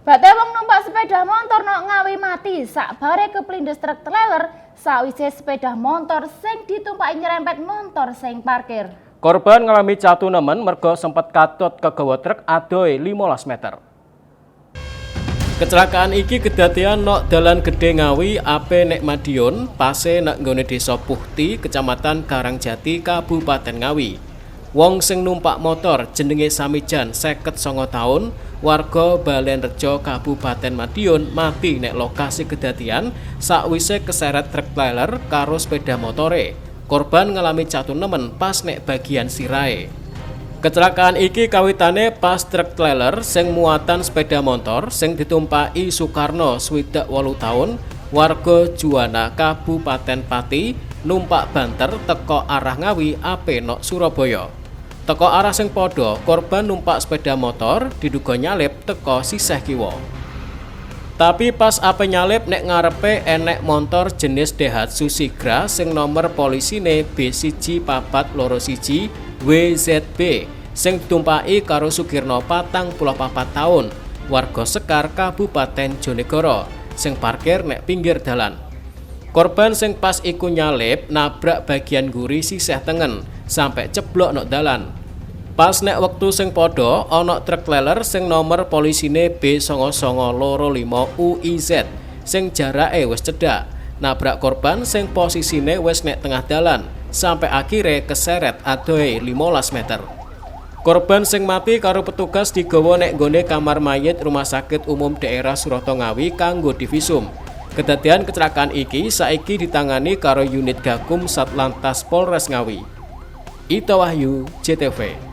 Bate wong numpak sepeda motor nok Ngawi mati sakbare keplindes truk trailer sawise sepeda motor sing ditumpaki nyerempet motor sing parkir. Korban ngalami catu nemen merga sempat katut kegawa truk adohe 15 meter. Kecelakaan iki kedadian nok dalan Gede Ngawi ape nek Madiun, pase nek nggone Desa Puhti, Kecamatan Karangjati, Kabupaten Ngawi. Wong sing numpak motor jenenge Samijan 59 tahun, warga Balenrejo, Kabupaten Madiun, mati nek lokasi kedadian sakwise keseret truk trailer karo sepeda motore. Korban ngalami catu nemen pas nek bagian sirahe. Kecelakaan iki kawitane pas truk trailer sing muatan sepeda motor sing ditumpaki Soekarno 68 tahun, warga Juwana, Kabupaten Pati, numpak banter teko arah Ngawi ape nok Surabaya. Teko arah sing padha, korban numpak sepeda motor diduga nyalip teko sisih kiwa. Tapi pas ape nyalip, nek ngarepe enek motor jenis Daihatsu Sigra sing nomor polisine B 1421 WZB sing ditumpaki karo Sugirno 44 tahun, warga Sekar, Kabupaten Jonegoro, sing parkir nek pinggir dalan. Korban sing pas iku nyalip nabrak bagian guri sisih tengen sampai ceblok nok dalan. Pas nek wektu sing padha, ana truk trailer sing nomor polisine B 9925 UIZ sing jarake wis cedhak nabrak korban sing posisine wis nek tengah dalan sampai akhire keseret adohe 15 meter. Korban sing mati karo petugas digawa nek nggone kamar mayit Rumah Sakit Umum Daerah Suroto Ngawi kanggo divisum. Kedadian kecelakaan iki saiki ditangani karo unit Gakum Satlantas Polres Ngawi. Ito Wahyu, JTV.